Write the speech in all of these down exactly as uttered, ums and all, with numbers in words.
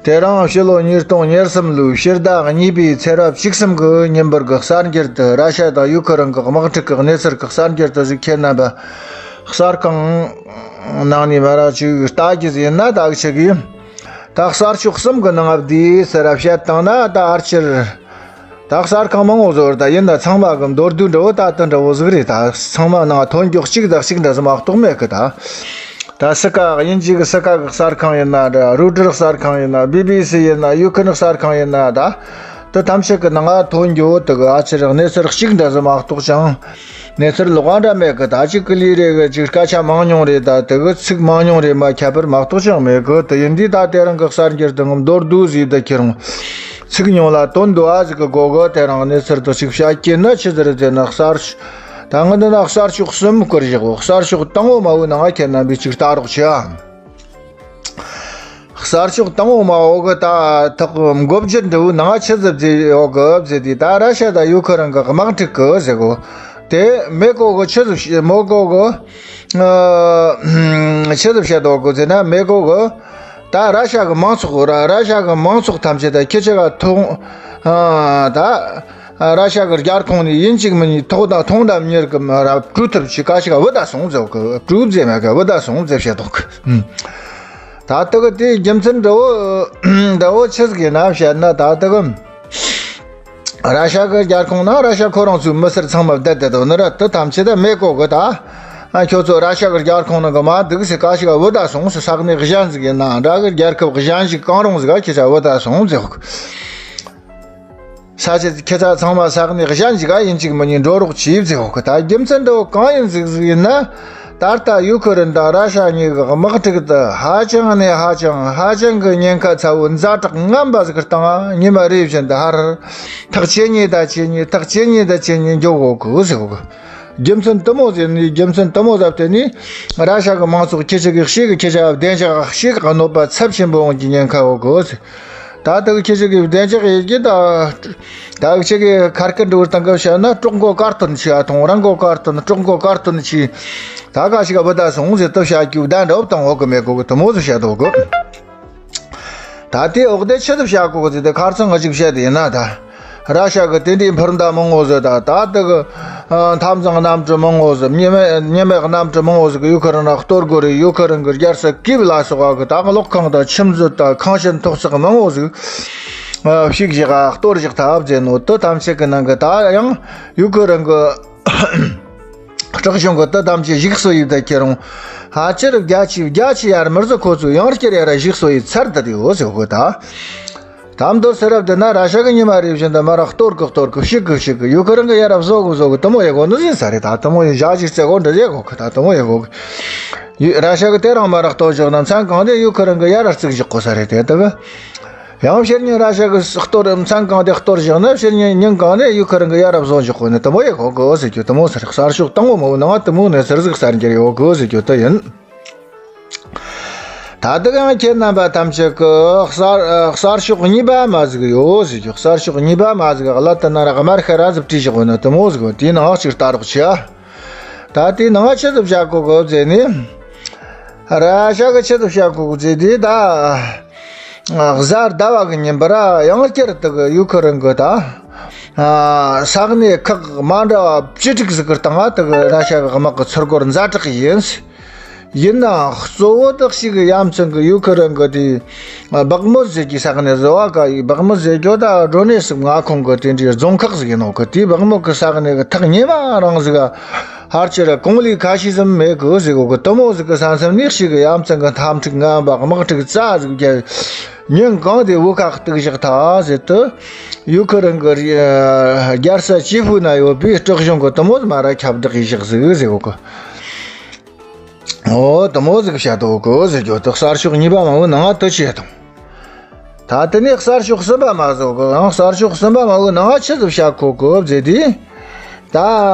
དེ་རིང་ཕྱི་ལོ་ཉིས་སྟོང་ཉེར་གསུམ་ལོའི་ཕྱི་ཟླ་གཉིས་པའི་ཚེས་གྲངས་བཅུ་གསུམ་གི་ཉིན་པར་གི་གསར་འགྱུར་དུ། ར་ཤ་དང་ཡུ་ཁུ་རན་གི་དམག་འཁྲུག་གི་གནས་ཚུལ་གི་གསར་འགྱུར་དུ་ཟིག་ཁྱེད་རྣམ་པ་གསར་ཁང་ནང་ནས་མར་ར་ཅིག་ལྟ་རྒྱུ་ཟིག་ཡིན་ན། ད་ཆི་གི་ད་གསར་ཤོག་གསུམ་གི་ནང་བསྡུས་ཟེར་ར་བཤད་བཏང་ན། ད་ཨར་ཆེར་ད་གསར་ཁང་མང་བོ་ཟིག་ཡོད། ད་ཡིན་ན་ཚང་མ་གི་མདོར་བསྡུས་འདྲ་བོ་ད་དེ་འདྲ་བོ་ཟིག་རེད། ད་ཚང་མ་ནང་ཐོན་རྒྱུ་གཅིག་དང་གཅིག་འདྲ་ཟིག་མ་གཏོགས་མེད་གི། ད་ད་སི་ཀ་དབྱིན་ཇི་གི་སི་ཀ་གི་གསར་ཁང་ཡིན་ན་འདྲ། རོའི་ཊར་གསར་ཁང་ཡིན་ན། བི་བི་སི་ཡིན་ན། ཡུ་ཁུ་རན་གསར་ཁང་ཡིན་ན། ད་དེ་ཐམས་ཅད་གི་ནང་ང་ཐོན་རྒྱུ་བོ་དེ་གི་ཨ་ཅེ་རེ་གནས་ཚུལ་གཅིག་འདྲ་ཟིག་མ་གཏོགས་ཅང་གནས་ཚུལ་ལོགས་ཀ་འདྲ་མེད་གི། ད་ཅིག་གི་ལི་རེ་གི་ཅིག་སྐད་ཆ་མང་ཉུང་རེ། ད་དེ་གི་ཚིག་མང་ཉུང་རེ་མ་ཁྱད་པར་མ་གཏོགས་ཅང་མེད་གི། དེ་ཡིན་དུས་ད་དེ་རིང་གི་གསར་འགྱུར་དེ་མདོར་བསྡུས་ཟིག་དེ་ཁྱེད་རང་ཚིག་ཉུང་ལ་དོན་འདུ་བ་ཟིག་གི་སྒོ་གི་དེ་རིང་གནས་ཚུལ་དེ་ཅིག་བཤད་རྒྱུ་ན། ཆི་ཟིག་རེད་ཟེར་ན། གསར་ད་ང་འདི་ན་གསར་ཤོག་གསུམ་བསྐུར་བཞག་གོ། གསར་ཤོག་དང་བོ་མ་བོ་ནང་ང་ཁྱེད་རྣམ་པས་ཅིག་ལྟ་རོགས་བྱེད་ཨ། གསར་ཤོག་དང་བོ་མ་བོ་གི་ད་ཐོག་མགོ་བརྗོད་འདྲ་བོའི་ནང་ང་ཆི་ཟིག་ཟེར་ཡོད་གི་ཟེར་དུས། ད་ར་ཤ་དང་ཡུ་ཁུ་རན་གི་དམག་འཁྲུག་གི་ཟེར་གོ། དེ་མེ་ཀོ་གི་ཆི་ཟིག་བཤད། མེ་ཀོ་གི་ཨ་ཆི་ཟིག་བཤད་འདུག་གི་ཟེར་ན། མེ་ཀོ་གི་ད་ར་ཤ་གི་མང་ཚོགས། ར་ར་ཤ་གི་མང་ཚོགས་ཐམས་ཅད་ད་ཁྱེད་ཅག་ག་ཐོང་ཨ་ད་ར་ཤ་གི་རྒྱལ་ཁོངས་ནས་ཡིན་གཅིག་མིན་གཉིས་ཐོག་དང་ཐོང་དང་མྱུར་གི་མ་ར་བྲོས་ཐུབ་ཅིག་ག་ཞིག་ག་བུད་ད་སོང་ཟེར་གི། བྲོས་ཟེར་མེད་གི། བུད་ད་སོང་ཟེར་བཤད་འདུག་གི། ད་དེ་གི་དེའི་རྒྱུ་མཚན་འདྲ་བོ་འདྲ་བོ་ཆི་ཟིག་ཡིན་ན་བཤད་ན། ད་དེ་གི་ར་ཤ་གི་རྒྱལ་ཁོངས་ན་ར་ཤ་ཁོ་རང་ཚོའི་མི་སེར་ཚང་མ་བསྡད་བསྡད་འདུག་ནི་ར། དེ་ཐམས་ཅད་ད་མེ་ཀོ་གི་ད་ཨ་ཁྱོད་ཚོ་ར་ཤ་གི་རྒྱལ་ཁོངས་ནང་གི་མ་འདུག་ཟེར། ག་ཞིག་ག་བུད་ད་སོང་ཟེར། ས་གནས་གཞན་ཟིག་ཡིན་ནའང་འདྲ་གི། རྒྱལ་ཁབ་གཞན་ཞིག་གང་རུང་ཟིག་ག་ཁྱེད་ཅག་བུད་ད་སོང་ཟེར་གི། ས་ཆ་ཁྱེད་ཅག་ཚང་མ་ས་གནས་གཞན་ཞིག་ག་ཡིན་གཅིག་མིན་གཉིས་འགྲོ་རོགས་གྱིས་ཟེར་གི། ད་རྒྱུ་མཚན་འདྲ་བོ་གང་ཡིན་ཟིག་ཟིག་ཡིན་ན། ད་ལྟ་ཡུ་ཁུ་རན་དང་ར་ཤ་གཉིས་ཀྱི་དམག་འཁྲུག་དེ་ཧ་ཅང་ནས་ཧ་ཅང་ཧ་ཅང་གི་ཉེན་ཁ་ཚ་བོ་ཛ་དྲག་རྔམ་པ་ཟིག་གི་སྟེང་ང་ཉི་མ་རེ་བཞིན་དུ་ཧར་ཐག་ཇེ་ཉེ་ད་ཇེ་ཉེ། ཐག་ཇེ་ཉེ་ད་ཇེ་ཉེ་འགྱོ་གོ་གི་ཟེར་གི། རྒྱུ་མཚན་དེ་མོ་ཟིག་ནི། རྒྱུ་མཚན་དེ་མོ་ཟིག་བརྟེན་ནས་ར་ཤ་གི་མང་ཚོགས་ཁྱེད་ཅག་གིས་ཤེས་གི། ཁྱེད་ཅག་བདེ་འཇགས་ཤེས་གི། གནོད་པ་ཚབས་ཆེན་པོ་འོང་གི་ཉེན་ཁ་ཡོད་གི་ཟེར། ད་དེ་གི་ཁྱེད་ཅག་གིས་བདེ་འཇགས་ཡེད་རྒྱུ་ད། ད་ཁྱེད་ཀྱིས་ཁ་སྐད་འདྲ་བོ་སྟེང་གི་བཤད་ན། གྲོགས་མགོ་དཀར་སྟོན་ཆེ་ཨ་ཐོང་། རང་མགོ་དཀར་སྟོན། གྲོགས་མགོ་དཀར་སྟོན་ཆེ། ད་ག་ཞིག་ག་བུད་ད་སོང་ཟེར་དེ་བཤད་རྒྱུ་བདེན་འདྲ་བོ་དང་འོག་གི་མེད་གོ་གི། དེ་མོ་ཟིག་བཤད་འདུག་གི། ད་དེ་འོག་དེ་ཆི་ཟིག་བཤད་གོ་གི་ཟེར་དེ་ཁ་སང་ང་ཅིག་བཤད་དེ་ཡིན་ན། ད་ར་ཤ་གི་དེ་འདྲའི་འཕུར་མདའ་མང་བོ་ཟིག་ད་ད་དེ་གི་ཨ་འཐབ་འཛིང་གནམ་གྲུ་མང་བོ་ཟིག་མི་མེད་མི་མེད་གནམ་གྲུ་མང་བོ་ཟིག་གི་ཡུ་ཁུ་རན་ལ་གཏོར་གོ་རེ། ཡུ་ཁུ་རན་གི་རྒྱལ་ས་ཀིབ་ལ་སོགས་པ་གི་ད་གློག་ཁང་དང་ཆུ་མཛོད་དང་ཁང་ཆེན་ཐོག་བརྩེགས་མང་བོ་ཟིག་ཨ་བཤིག་བཞག་ག་གཏོར་བཞག་ཐབས་བྱས་ནོ། དེ་ཐམས་ཅད་གི་ནང་གི་ད་ཡང་ཡུ་ཁུ་རན་གི་སྲིད་གཞུང་གི་དེ་ཐམས་ཅད་ཞིག་གསོ་ཡེད་ད་ཁྱེད་རང་ཧ་ཅེར་བརྒྱ་ཆ་བརྒྱ་ཆ་ཡར་མར་ཟིག་ཁོ་ཚོས་ཡང་བསྐྱར་ཡར་ཞིག་གསོ་ཡེད་ཚར་ད་དེ་ཡོད་ཟེར་གོ་ད། ད་མདོར་ཟེར་རབ་དེ་ན་ར་ཤ་གི་ཉི་མ་རེ་བཞིན་དུ་མར་ར་གཏོར་གི་གཏོར་གི། བཤིག་གི་བཤིག་གི། ཡུ་ཁུ་རན་གི་ཡར་ར་བཟོ་གི་བཟོ་གི། དེ་མོ་ཡེད་གོ་ནི་ཟིག་ས་རེད། ད་དེ་མོ་ཡེད་བཞག་ཅིག་རྩེ་གོ་འདྲ་ཡེད་གོ་གི། ད་དེ་མོ་ཡེད་གོ་གི། ཡུ་ར་ཤ་གི་དེ་རིང་མར་ར་གཏོར་བཞག་ན་མཚན་གང་དེ་ཡུ་ཁུ་རན་གི་ཡར་ར་བརྩིགས་བཞག་གོ་ས་རེད། དེ་ད་གི་ཡང་ཕྱིར་ཉིན་ར་ཤ་གི་གཏོར། མཚན་གང་དེ་གཏོར་བཞག་ན་ཕྱིར་ཉིན་ཉིན་གང་དེ་ཡུ་ཁུ་རན་གི་ཡར་ར་བཟོ་བཞག་གོ་ནི། དེ་མོ་ཡེད་གོ་གི་ཟེར་རྒྱུ། དེ་མོ་ཟིག་གསར་ཤོག་དང་བོ་མ་བོ་ནང་དེ་མོ་ནས་ཟིག་གསར་འགྱུར་ཡོད་གི་ཟེར་རྒྱུ་དེ་ཡིན། ད་དེ་གི་ཡང་ཁྱེད་རྣམ་པ་ཐམས་ཅད་གི་གསར་གསར་ཤོག་གཉིས་པ་མ་ཟིག་ཡོད་ཟེར་རྒྱུ། གསར་ཤོག་གཉིས་པ་མ་ཟིག་གླ་དེ་ན་ར་དམར་ཤ་ར་ཟིག་བྲིས་བཞག་གོ་ནི། དེ་མོ་ཟིག་དེའི་ནང་ཅིག་ལྟ་རོགས་བྱེད་ཨ། ད་དེའི་ནང་ཆི་ཟིག་བཤད་གོ་གི་ཟེར་ནི། ར་ཤ་གི་ཆི་ཟིག་བཤད་གོ་གི་ཟེར་དུས། ད་གཟའ་ཟླ་བ་གི་ཉིན་པར་ཡང་བསྐྱར་དེ་གི་ཡུ་ཁུ་རན་གི་ད་ས་གནས་ཁག་མ་འདྲ་བ་བཅུ་དྲུག་ཟིག་གི་སྟེང་ང་དེ་གི་ར་ཤ་གི་དམག་གི་ཚུར་རྒོལ་ཛ་དྲག་ཡིན། ཡིན་ནའང་གཙོ་བོ་དག་ཞིག་གི་ཡ་མཚན་གི་ཡུ་ཁུ་རན་གི་དེ་སྦག་མུ་ཟེར་གི་ས་གནས་ཟེར་བ་ག་ཡི། སྦག་མུ་ཟེར་རྒྱུ་ད་ཌོ་ནེ་སིག་མངའ་ཁོངས་གི་དེ་འདྲའི་རྫོང་ཁག་ཟིག་ཡིན་ནོ་གི། དེའི་སྦག་མུ་གི་ས་གནས་གི་ཐག་ཉེ་བ་རང་ཟིག་ག་ཧར་ཅི་ར་གོང་ལི་ཁ་ཤས་ཟིག་མེད་གི་ཟེར་གོ་གི། དེ་མོ་ཟིག་གི་ས་མཚམས་ནས་ཞིག་གི་ཡ་མཚན་གི་འཐབ་འཁྲུག་ངན་པ་དམག་འཁྲུག་རྩ་ཟིག་བརྒྱབ། ཉིན་གང་དེ་བོད་ཁ་གཏུག་བཞག་ཐལ་ཟེར་དུས། ཡུ་ཁུ་རན་གི་རྒྱལ་ས་ཅི་ཧྥུ་ན་ཡོད་པའི་སྲིད་གཞུང་གི་དེ་མོ་ཟིག་མར་ར་ཁྱབ་བསྒྲགས་ཡེ་བཞག་ཟིག་ཟེར་གོ་གི། འོ་དེ་མོ་ཟིག་བཤད་དོ་གི་ཟེར་རྒྱུ་དེ་གསར་ཤོག་གཉིས་པ་མ་བོ་ནང་ང་དེ་བྱས་དང་། ད་དེ་ནས་གསར་ཤོག་གསུམ་པ་མ་བཟོ་གི། ཡང་གསར་ཤོག་གསུམ་པ་མ་བོ་ནང་ང་ཆི་ཟིག་བཤད་གོ་གི་ཟེར་དུས། ད་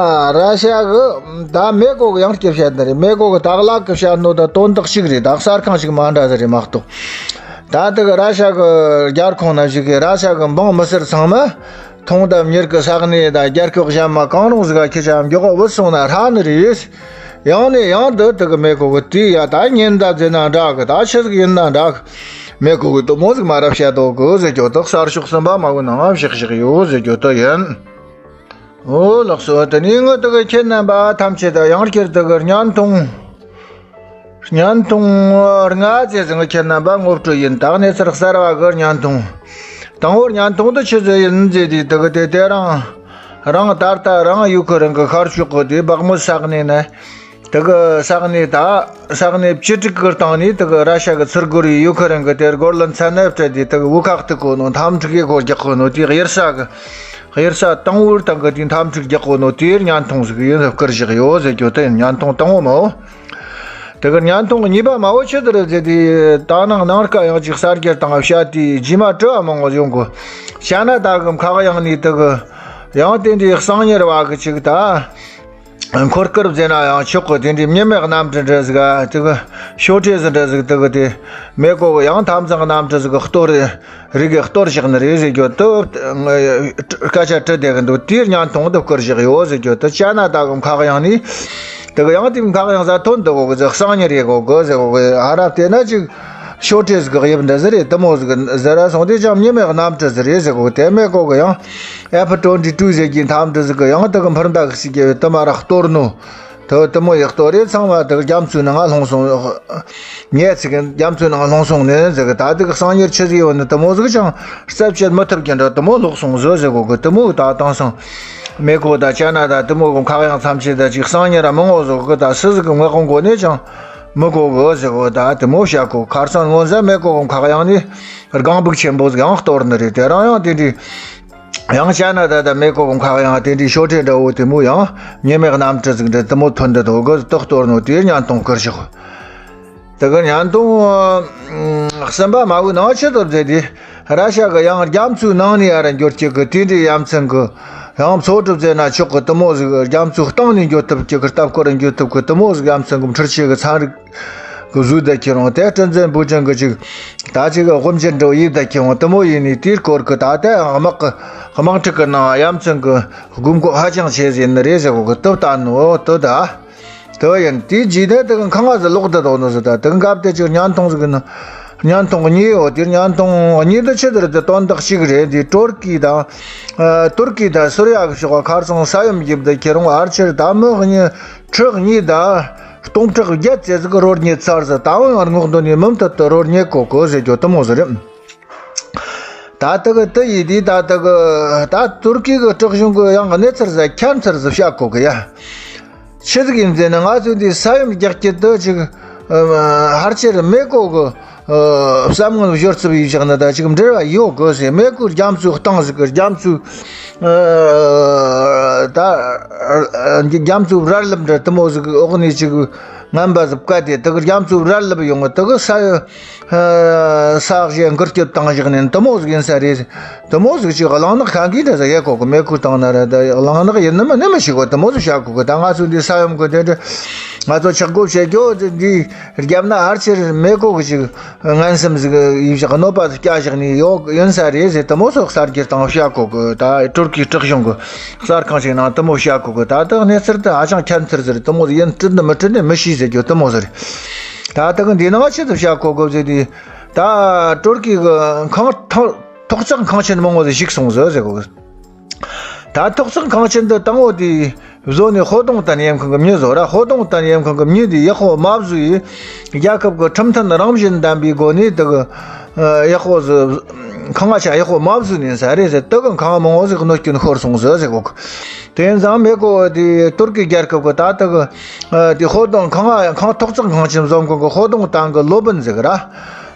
ར་ཤ་གི་ད་མེ་ཀོ་གི་ཡང་སྐྱེ་བཤད་ནི་རེད། མེ་ཀོ་གི་ད་གླག་གི་བཤད་ནོ་ད་དོན་དག་གཅིག་རེད། ད་གསར་ཁང་ཞིག་མ་འདྲ་ཟིག་རེད་མ་གཏོགས། ད་དེ་གི་ར་ཤ་གི་རྒྱལ་ཁོངས་ན་ཞིག་གི་ར་ཤ་གི་འབངས་མི་སེར་ཚང་མ་ཐོང་དང་མྱུར་གི་ས་གནས་དང་རྒྱལ་ཁབ་གཞན་མ་གང་རུང་ཟིག་ག་ཁྱེད་ཅག་མགྱོགས་པོ་བུད་སོང་ན་ཧྲ་ནི་རེད། ཡང་ནས་ཡང་དུ་དེ་གི་མེ་ཀོ་གི་དེ་ཡ་ད་ཉེན་བརྡ་ཟེར་ན་འདྲ་གི། ད་ཆི་ཟིག་ཡིན་ན་འདྲ་གི། མེ་ཀོ་གི་དེ་མོ་ཟིག་མ་རབས་བཤད་དོ་གི་ཟེར་རྒྱུ་དེ་གསར་ཤོག་གསུམ་པ་མ་བོའི་ནང་བཞག་བཞག་ཡོད་ཟེར་རྒྱུ་དེ་ཡིན། ཨོ་ལགས་སོ། དེ་ནས་ངས་དེ་གི་ཁྱེད་རྣམ་པ་ཐམས་ཅད་དང་ཡང་བསྐྱར་དེ་གི་བརྙན་ཐུང་། བརྙན་ཐུང་ལྔ་ཙམ་ཟིག་ངས་ཁྱེད་རྣམ་པ་ངོ་སྤྲོད་ཡིན། ད་གནས་ཚུལ་གསར་བ་གི་བརྙན་ཐུང་། དང་པོ་བརྙན་ཐུང་འདི་ཆི་ཟིག་ཡིན་ཟེར་དུས། དེ་གི་དེ་དེ་རིང་རང་ད་ལྟ་རང་ཡུ་ཁུ་རན་གི་ཤར་ཕྱོགས་གི་དེ་བག་མུ་ས་གནས་ནས། དེ་གི་ས་གནས་ད་ས་གནས་བཅུ་དྲུག་གི་སྟེང་ནས་དེ་གི་ར་ཤ་གི་ཚུར་རྒོལ་བའི་ཡུ་ཁུ་རན་གི་དེ་རྒོལ་ལན་ཚ་ནད་སྤྲད་དེ། དེ་གི་བོའུ་ཁ་གཏུག་གོ་ནོ། འཐབ་འཁྲུག་ཡེ་གོ་རྒྱག་གོ་ནོ། དེའི་གཡུལ་ས་གི་གཡུལ་ས་དང་པོའི་སྟེང་གི་དེའི་འཐབ་འཁྲུག་རྒྱག་གོ་ནོ་དེའི་བརྙན་ཐུང་ཟིག་ཡིན་བསྐུར་བཞག་ཡོད་ཟེར་རྒྱུ་དེ་ཡིན། བརྙན་ཐུང་དང་པོ་མོ། དེ་གི་བརྙན་ཐུང་གི་གཉིས་པ་མ་བོ་ཆི་དེ་རེད་ཟེར་དུས། ད་ནངས་ནངས་ཀ་ཡང་ཅིག་གསར་འགྱུར་དང་བཤད་དེ་རྗེས་མ་དྲི་བ་མང་བོ་ཡོང་གོ། ཅ་ན་ད་གི་མཁའ་དབྱིངས་ནས་དེ་གི་ཡང་དེ་འདྲའི་གསང་ཉུལ་བ་གི་ཅིག་ད། འཁོར་སྐར་ཟེར་ན་ཡང་ཆོག་གི། དེ་འདྲའི་མྱི་མེད་གནམ་གྲུ་འདྲ་ཟིག་ག་དེ་གི་ཤོག་དྲིལ་ཟིག་འདྲ་ཟིག་དེ་གི་དེ་མེ་ཀོ་གི་ཡང་འཐབ་འཛིང་གནམ་གྲུ་ཟིག་གི་གཏོར་རེ་གི་གཏོར་བཞག་ནི་རེད་ཟེར་རྒྱུ་དེ། སྐད་ཆ་དྲི་བསྡད་གི་འདུག། དེའི་བརྙན་ཐུང་དེ་བསྐུར་བཞག་ཡོད་ཟེར་རྒྱུ་དེ། ཅ་ན་ད་གི་མཁའ་དབྱིངས་ནས་དེ་གི་ཡང་དེ་མཁའ་དབྱིངས་ས་ཐོན་འདུག་གོ་གི་ཟེར། གསང་ཉུལ་རེད་གོ་གི་ཟེར་གོ་གི། ཨ་རབ་བལྟས་ན་ཅིག་ཤོག་དྲིལ་ཟིག་གི་དབྱིབས་འདྲ་ཟིག་རེད། དེ་མོ་ཟིག་ཟེར་ར་སོང་དུས་ཅང་མྱི་མེད་གནམ་གྲུ་ཟིག་རེད་ཟེར་གོ་གི། དེ་མེ་ཀོ་གི་ཡང་ཨེ་ཕི་ཊུ་ཝེན་ཊི་ཊུ་ཟེར་གྱི་འཐབ་འཁྲུག་ཟིག་གི་ཡང་དེ་གི་འཕུར་མདའ་གི་ཟིག་གི་དེ་མ་ར་གཏོར་ནོ། དེ་དེ་མོ་ཡི་གཏོར་རེ་ཚང་མ་དེ་གི་རྒྱ་མཚོའི་ནང་ལྷུང་སོང་། ངས་ཚིག་གི་རྒྱ་མཚོའི་ནང་ལྷུང་སོང་ནི་ཟེར་གི། ད་དེ་གི་གསང་ཉུལ་ཆི་ཟིག་ཡོད་ནི་དེ་མོ་ཟིག་ཅང་རྩད་བཅད་མི་ཐུབ་རྒྱུ་འདྲ་དེ་མོ་ལོག་སོང་ཟིག་ཟེར་གོ་གི། དེ་མོ་ད་དེང་སང་མེ་ཀོ་ད་ཅ་ན་ད་དེ་མོ་གི་མཁའ་དབྱིངས་ཐམས་ཅད་ད་ཅིག་གསང་ཉུལ་ར་མང་བོ་ཟིག་གི། ད་སུ་ཟིག་གི་མངགས་གོ་ནས་ཅང་མི་གོ་གི་ཟེར་གོ། ད་དེ་མོ་བཤད་གོ། ཁ་སང་སྔོན་ཟ་མེ་ཀོ་གི་མཁའ་དབྱིངས་ནས་རྐང་སྦུག་ཆེན་པོ་ཟིག་ཡང་གཏོར་ནི་རེད། དེ་རིང་ཡང་དེ་འདྲའི་ཡང་ཅ་ན་ད་ད་མེ་ཀོ་གི་མཁའ་དབྱིངས་དེ་འདྲའི་ཤོག་དྲིལ་འདྲ་བོ་དེ་མོ་ཡང་མྱི་མེད་གནམ་གྲུ་ཟིག་འདྲ་དེ་མོ་ཐོན་འདི་འདུག་གི། དེ་གཏོར་ནོ་དེའི་བརྙན་ཐུང་བསྐུར་བཞག། དེ་གི་བརྙན་ཐུང་གསུམ་པ་མ་བོའི་ནང་ཆི་ཐུབ་ཟེར་དུས། ར་ཤ་གི་ཡང་རྒྱ་མཚོའི་ནང་ནས་ཡར་འགྱོ་རྒྱུ་གི་དེ་འདྲའི་ཡ་མཚན་གི། ཡང་མཚོ་གྲུ་ཟེར་ན་ཆོག་གི། དེ་མོ་ཟིག་རྒྱ་མཚོའི་གཏིང་ནས་འགྱོ་ཐུབ་རྒྱུ་གི། ལྟ་སྐོར་འགྱོ་ཐུབ་གི། དེ་མོ་ཟིག་ཡ་མཚན་གི་འཕྲུལ་ཆས་གི་ཚན་རིག་གི་བཟོས་བསྡད་ཁྱེར་འོང་། དེ་སྲིད་འཛིན་པུ་ཅིན་གི་ཅིག་ད་ཅིག་དབུ་འབྱེད་འགྲོ་ཡས་བསྡད་ཁྱེར་འོང་། དེ་མོ་ཡིན་ནི་དེའི་སྐོར་གི་ད་ལྟ་དམག་གི་དམག་འཁྲུག་གི་ནང་ཡ་མཚན་གི་དགོས་མཁོ་ཧ་ཅང་ཆེ་ཟིག་ཡིན་ནི་རེད་ཟེར་གོ་གི། དེ་ལྟ་ནོ་དེ་ད། དེ་ཡིན་དེའི་རྗེས་ནས་དེ་གི་ཁང་བ་ཟིག་ལོག་བསྡད་འདུག་ནོ་ཟིག། ད་དེ་གི་སྐབས་དེ་ཅིག་བརྙན་ཐུང་ཟིག་གི་ནང་བརྙན་ཐུང་གཉིས་ཡོད། དེ་བརྙན་ཐུང་གཉིས་དེ་ཆི་ཟིག་རེད། དེ་དོན་དག་གཅིག་རེད། དེ་ཏུར་ཀི་དང་ཨ་ཏུར་ཀི་དང་སུ་རི་ཡ་གི་ཕྱོགས་ཁ་སང་ས་ཡོམ་བརྒྱབ་བསྡད་ཁྱེར་འོང་། ཕལ་ཆེར་ད་མི་གཉིས་ཁྲི་གཉིས་དང་སྟོང་ཕྲག་བརྒྱད་ཙམ་ཟིག་རོ་རྙེད་ཚར་ཟིག། ད་འོང་ཡང་སྔོག་འདོན་ནས་མུ་མཐུད་དུ་རོ་རྙེད་གོ་གི་ཟེར་རྒྱུ་དེ་མོ་ཟིག་རེད། ད་དེ་གི་དེ་ཡིན་དུས་ད་དེ་གི་ད་ཏུར་ཀི་གི་དྲག་གཞུང་གི་ཡང་གནས་ཚུལ་ཟིག་ཁྱད་མཚར་ཟིག་བཤད་གོ་གི་ཡ། ཆི་ཟིག་ཡིན་ཟེར་ན། ང་ཚོས་འདི་ས་ཡོམ་རྒྱག་རྒྱུ་དེ་ཅིག་ཕལ་ཆེར་མེ་ཀོ་གི་བསམ་ངན་སྦྱོར་རྩུབ་ཡིས་བཞག་ནི་ད་ཅིག་འབྲེལ་བ་ཡོད་གི་ཟེར། མེ་ཀོའི་རྒྱ་མཚོའི་གཏིང་ཟིག་གི་རྒྱ་མཚོའི་ད་རྒྱ་མཚོའི་རྦ་རླབས་འདྲ་དེ་མོ་ཟིག་གི་འོག་ནས་ཅིག་ངན་པ་ཟིག་བཀལ་ཏེ། དེ་གི་རྒྱ་མཚོའི་རྦ་རླབས་ཡོང་གི། དེ་གི་ས་ས་གཞི་འགུལ་སྐྱོད་བཏང་བཞག་ནས་དེ་མོ་ཟིག་ཡིན་ས་རེད། དེ་མོ་ཟིག་ཅིག་གླེང་ནག་ཁ་གིས་འདྲ་ཟིག་ཡེ་གོ་གི། མེ་ཀོའི་སྟེང་ན་ར་ད་གླེང་ནག་ཡིན་ནི་མིན་ནི་མི་ཤེས་གོ། དེ་མོ་ཟིག་བཤད་གོ་གི། ད་ང་ཚོ་འདི་ས་ཡོམ་གི་དེ་འདྲ་ང་ཚོ་ཆག་སྒོ་བྱེད་རྒྱུ་འདི་བརྒྱབ་ན་ཕལ་ཆེར་མེ་ཀོ་གི་ཅིག་ངན་སེམས་ཟིག་ཡིས་བཞག། གནོད་པ་ཟིག་བསྐྱལ་བཞག་ནི་ཡོད་ཡིན་ས་རེད་ཟེར། དེ་མོ་ཟིག་གསར་འགྱུར་སྟེང་བཤད་གོ་གི། ད་ཏུར་ཀིའི་དྲག་གཞུང་གི་གསར་ཁང་ཞིག་ནང་དེ་མོ་བཤད་གོ་གི། ད་ད་གནས་ཚུལ་དེ་ཧ་ཅང་ཁྱད་མཚར་ཟིག་རེད། དེ་མོ་ཟིག་ཡིན་སྲིད་ནི་མི་སྲིད་ནི་མི་ཤེས་ཟེར་རྒྱུ་དེ་མོ་ཟིག་རེད། ད་ད་གི་འདི་ནང་ཆི་ཟིག་བཤད་གོ་གི་ཟེར་དུས། ད་ཏུར་ཀི་གི་ཁང་ཐོག་ཐོག་བརྩེགས་ཁང་ཆེན་མང་བོ་ཟིག་བཤིག་སོང་ཟིག་ཟེར་གོ་གི། ད་ཐོག་བརྩེགས་ཁང་ཆེན་འདི་དང་པོ་དེ་བཟོ་ནི་ཧོ་ཏུང་ཏན་ཡེམ་ཁང་གི་མྱི་བཟོ་ར། ཧོ་ཏུང་ཏན་ཡེམ་ཁང་གི་མྱི་དེ་ཡག་པོ་མ་བཟོས་ཡི། རྒྱལ་ཁབ་གི་ཁྲིམས་མཐུན་རང་བཞིན་ལྡན་པའི་སྒོ་ནས་དེ་གི་ཡག་པོ་བཟོ། ཁང་ང་ཆ་ཡག་པོ་མ་བཟོས་ནི་ས་རེད་ཟེར། དེ་གི་ཁང་མང་བོ་ཟིག་གནོད་སྐྱོན་ཤོར་སོང་ཟིག་ཟེར་གོ་གི། དེ་ཡིན་ཙང་མེ་ཀོ་དེ་ཏུར་ཀི་རྒྱལ་ཁབ་གི་ད་དེ་གི་དེ་ཧོ་ཏུང་ཁང་ང་ཁང་ཐོག་བརྩེགས་ཁང་ཆེན་བཟོ་མཁན་གི་ཧོ་ཏུང་ཏན་གི་ལོ་པིན་ཟིག་ར།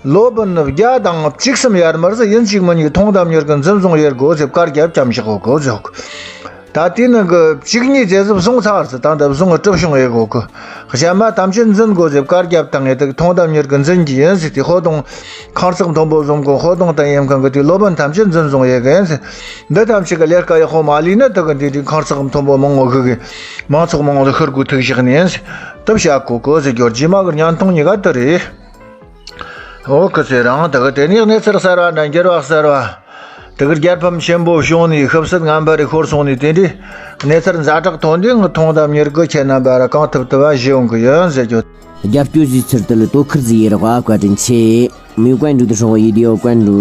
ལོ་པིན་བརྒྱ་དང་བཅུ་གསུམ་ཡར་མར་ཟིག་ཡིན་གཅིག་མིན་གཉིས་ཐོངས་དང་མྱུར་གི་འཛིན་བཟུང་ཡེ་དགོས་ཟེར་བཀའ་རྒྱ་བཀྲམ་བཞག་གོ་གི་ཟེར། ད་དེ་ནང་གི་བཅུ་གཉིས་ཙམ་ཟིག་བཟུང་ཚར་ཟིག། ད་འདི་བཟུང་གི་གྲུབ་བྱུང་ཡེ་གོ་གི། གཞན་མ་ཐམས་ཅད་འཛིན་དགོས་ཟེར་བཀའ་རྒྱ་བཏང་ངེ་དེ་ཐོངས་དང་མྱུར་གི་འཛིན་གྱི་ཡིན་ཟེར། དེ་ཧོ་ཏུང་ཁང་བརྩེགས་མཐོན་པོ་བཟོ་མཁན་ཧོ་ཏུང་ཏན་ཡེམ་ཁང་གི་དེ་ལོ་པིན་ཐམས་ཅད་འཛིན་བཟུང་ཡེ་གི་ཡིན་ཟེར། འདི་ཐམས་ཅད་གི་ལས་ཀ་ཡག་པོ་མ་ལས་ན་དེ་གི་འདི་འདི་ཁང་བརྩེགས་མཐོན་པོ་མང་བོ་གི་གི་མང་ཚོགས་མང་བོ་ཟིག་ཤོར་དགོས་ཐུག་བཞག་ནི་ཡིན་ཟེར། དེ་བཤད་གོ་གི་ཟེར་རྒྱུ། རྗེས་མ་གི་བརྙན་ཐུང་གཉིས་ཀ་དེ་རེད། འོ་གི་ཟེར། རང་དེ་གི་དེ་ནས་གནས་ཚུལ་གསར་བ་འདྲ་འགྱུར་བ་གསར་བ་ དེ་གར་རྒྱལ་ཕམ་ཆེན་པོ་བྱུང་ནས་ཤི་བསད་ངན་པ་རེ་ཤོར་སོང་ནས། དེ་འདྲའི་གནས་ཚུལ་ཛ་དྲག་ཐོན་དུས། ངས་ཐོངས་དང་མྱུར་སྐྱོབ་ཁྱེད་རྣམ་པ་ར་གང་ཐུབ་ཐུབ་བ་ཞུ་ཡོང་གི་ཡིན་ཟེར་རྒྱུ། རྒྱབ་སྐྱོར་ཞུས་ཚུལ་དེ་ལ་དོ་ཁུར་ཟིག་ཡེད་རོགས་ཨ། བཀའ་དྲིན་ཆེ། མི་ཀོན་འགྲོ་དུ་ཧྲོང་ཡི་དེའོ་ཀོན་འགྲོ།